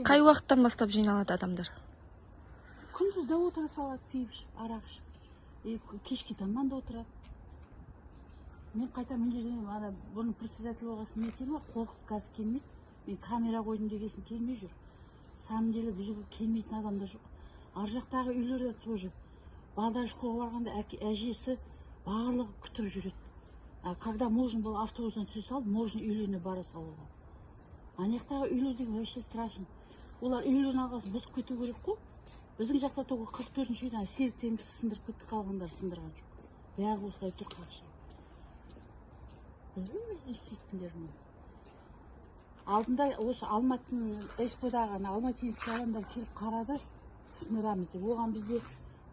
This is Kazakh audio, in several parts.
Қай уақыттан бастап жиналады адамдар? Күндіз де отыра салады, пиво ішіп, арақ ішіп. Кешке таман да отырады. Мен қайта мына жерден ана бұрын председатель болған соң мен ғой, қорқып қазір келмейді. Мен камера қойдым дегесін келмей жүр. Самом деле бұл жерге келмейтін адам да жоқ. Ар жақтағы үйлерде тоже. Балдар школға барғанда әжесі барлығы күтіп жүреді. А когда можно было автобустан түсе салып, можно үйлеріне бара салуға. Ана жақтағы үйлер деген вообще страшно. Олар үйлерін алғасын бұзып кету керек қой. Біздің жақта только 44-ші үйден Серік деген кісі сындырып кетті, қалғандары сындырған жоқ. Бәрі осылай тұр қақшып. Білмеймін не істейтіндерін. Алдында осы Алматының СП-дағы ана алматинский адамдар келіп қарады, сындырамыз деп. Оған бізде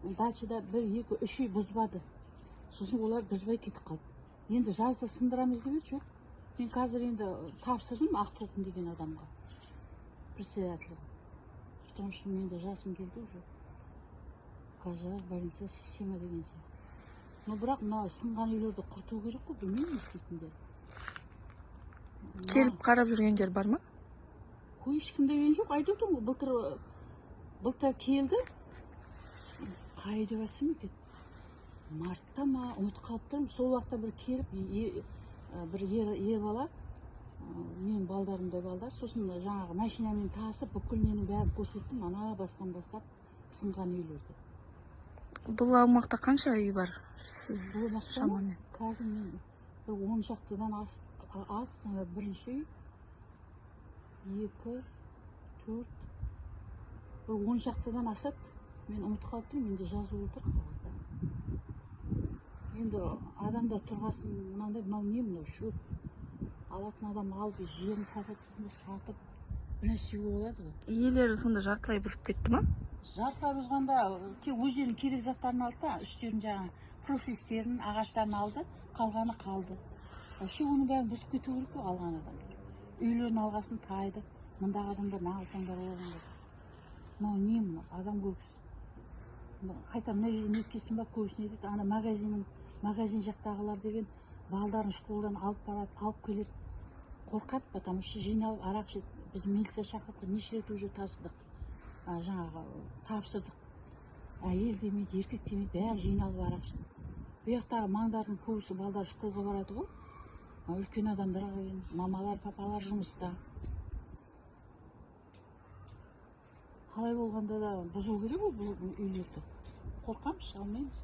дачада 1, 2, 3 үй бұзбады. Сосын олар бұзбай кетіп қалды. Енді жазда сындырамыз деп еді, жоқ. Мен қазір енді тапсырдым Ақтолқын деген адамға, председательға. Потому что мен де жасым келді уже. Қазір больница система деген сияқты. Но бірақ мына сынған үйлерді құрту керек қой, білмеймін не істейтіндерін. Келіп қарап жүргендер бар ма? Қой, ешкім деген жоқ. Айтып отырмын ғой, былтыр келді. Қай деп айтсам екен? Мартта ма, ұмытып қалып тұрмын. Сол уақытта бір келіп, бір ер бала, менің балдарымдай балдар, сосын жаңағы машинамен тасып, бүкіл ненің бәрін көрсеттім, ана бастан бастап сынған үйлерді. Бұл аумақта қанша үй бар? Сіз Бұл аумақта ма? шамамен. Қазір мен бір 10 шақтыдан аз, ана бірінші үй, 2, 4, бір 10 шақтыдан асады. Мен ұмытып қалып тұрмын, менде жазулы тұр қағазда. Енді адамдар тұрғасын мынандай, мынау не, мынау шөп. Алатын адам алып, жерін сатады дейтін болса, сатып, бір нәрсе істеуге болады ғой. Иелері сонда жартылай бұзып кетті ма? Жартылай бұзғанда тек өздерінің керек заттарын алды да, үстерін жаңағы профилистерін, ағаштарын алды, қалғаны қалды. Вообще оның бәрін бұзып кету керек қой алған адамдар. Үйлерін алғасын тайды. Мындағы адамдар нағылсаңдар болғандар. Мынау не мынау? Адам көргісі. Қайта мына жерден өткесін ба, көбісіне дейді, ана магазин жақтағылар деген балдарын школдан алып барады, алып келеді. Қорқады, потому что жиналып арақ ішеді. Біз милиция шақырып, неше рет уже тасыдық. Жаңағы тапсырдық. Әйел демейді, еркек демейді, бәрі жиналып арақ ішеді. Бұл жақтағы маңдардың көбісі балдар школға барады ғой. Үлкен адамдар келген, мамалар, папалар жұмыста. Қалай болғанда да бұзу керек ғой бұл үйлерді. Қорқамыз, шыға алмаймыз.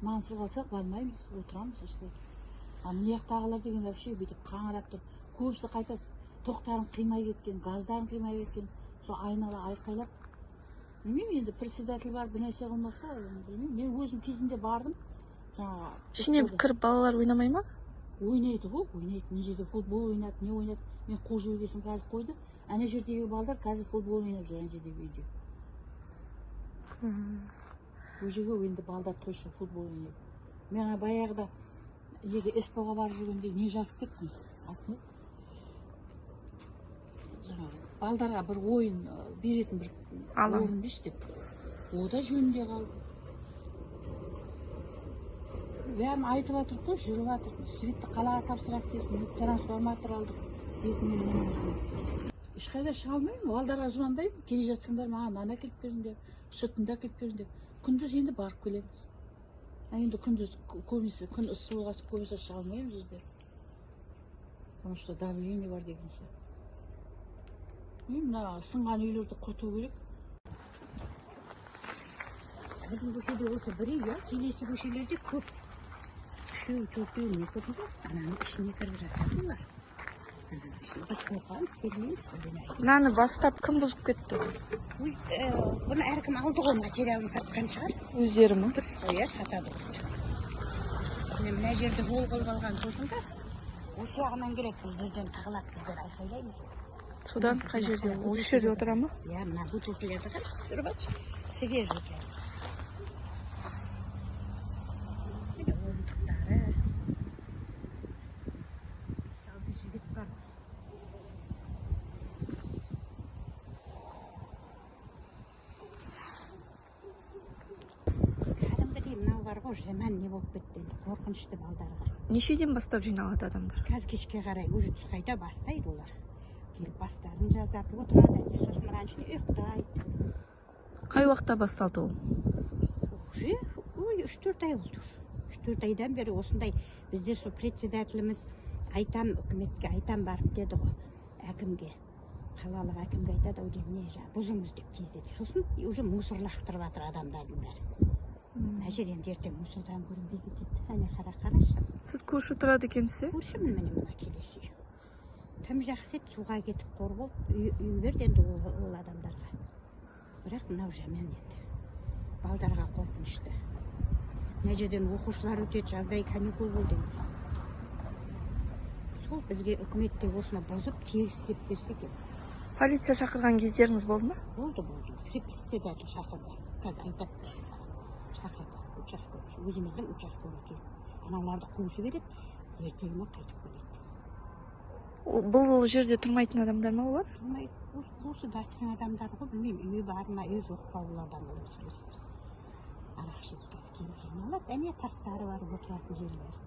Нансыз қалсақ бармаймыз, отырамыз осылай. А мына жақтағылар деген вообще бүйтіп қаңырап тұр. Көбісі қайта тоқтарын қимай кеткен, газдарын қимай кеткен. Сол айнала айқайлап. Білмеймін енді, председатель бар, бір нәрсе қылмаса, білмеймін. Мен өзім кезінде бардым. Жаңағы Ішіне школда. кіріп балалар ойнамай ма? Ойнайды ғой, ойнайды. Мына жерде футбол ойнады, не ойнады. Мен қуып жібергесін қазір қойды. Ана жердегі балдар қазір футбол ойнап жүр, ана жердегі үйде. Ол жерге енді балдар точно футбол ойнайды. Мен ана баяғыда неге СП-ға барып жүргенде не жазып кеттім? Аты не? Жаңағы балдарға бір ойын беретін бір Алаң. орын берші деп. О да жөнінде қалды. Бәрін айтып жатырмық қой, жүріп жатырмық. Светті қалаға тапсырайық деп, міне трансформатор алдық. 2 миллион өзіне. Ешқайда шыға алмаймын, балдарға звондаймын, келе жатсаңдар маған нан әкеліп беріңдер, сүтіңді әкеліп беріңдер. Күндіз енді барып келеміз. А енді күндіз көбінесе күн ыссы болған соң көбінесе шыға алмаймыз біздер. Потому что давление бар деген сияқты. Мен мына сынған үйлерді құрту керек. Біздің көшеде осы бір үй, иә, келесі көшелерде көп. Үшеу, төртеу не көрдіңіз ба? Ананың ішіне кіріп жатады олар. Ананың ішіне. Біз қорқамыз, келмейміз бірдеңе айтып. Мынаны бастап кім бұзып кетті? Бұны әркім алды ғой, материалын сатқан шығар. Өздері ма? Дұрыс қой, иә, сатады. Міне мына жерді жол қылып алған сосын да осы жағынан келеді, біздерден тығылады, біздер айқайлаймыз. Содан қай жерде? Осы жерде отыра ма? Иә, мына бутылкалерді қара, түсіріп алшы. Свежий прям. Міне орындықтары. Бес-алты жігіт бар. Кәдімгідей мынау бар ғой, жаман не болып кетті енді, қорқынышты балдарға. Нешеден бастап жиналады адамдар? Қазір кешке қарай уже түс қайта бастайды олар. Келіп бастарын жазады, отырады, әне сосын мынаның ішінде ұйықтайды. Қай уақытта басталды ол? Уже, ой, 3-4 ай болды уже. 3-4 айдан бері осындай. Біздер сол председателіміз айтам, үкіметке айтам барып деді ғой, әкімге, қалалық әкімге айтады ау деймін, не, жаңағы бұзыңыз деп тездетіп. Сосын уже мусор лақтырып жатыр адамдардың бәрі. Мына жер енді ертең мусордан көрінбей кетеді. Әне, қара, қарашы. Сіз көрші тұрады екенсіз, иә? Көршімін, міне, мына келесі үй. Тым жақсы еді, суға кетіп қор болды. Үй берді енді ол адамдарға, бірақ мынау жаман енді, балдарға қорқынышты. Мына жерден оқушылар өтеді, жаздай каникул болды енді. Сол бізге үкімет те осыны бұзып, тегістеп берсе екен. Полиция шақырған кездеріңіз болды ма? Болды, болды. Председатель шақырды, қазір айтады саған. Шақырды участковый, өзіміздің участковый келіп, аналарды қуып жібереді, ертеңіне қайтып келеді. Бұл жерде тұрмайтын адамдар ма олар? Тұрмайды. Осы дачаның адамдары ғой, білмеймін, үйі бар ма, үйі жоқ па, олардан қалай сұрайсың. Арақ ішеді, қазір келіп жиналады. Әне, тастары бар, отыратын жерлері.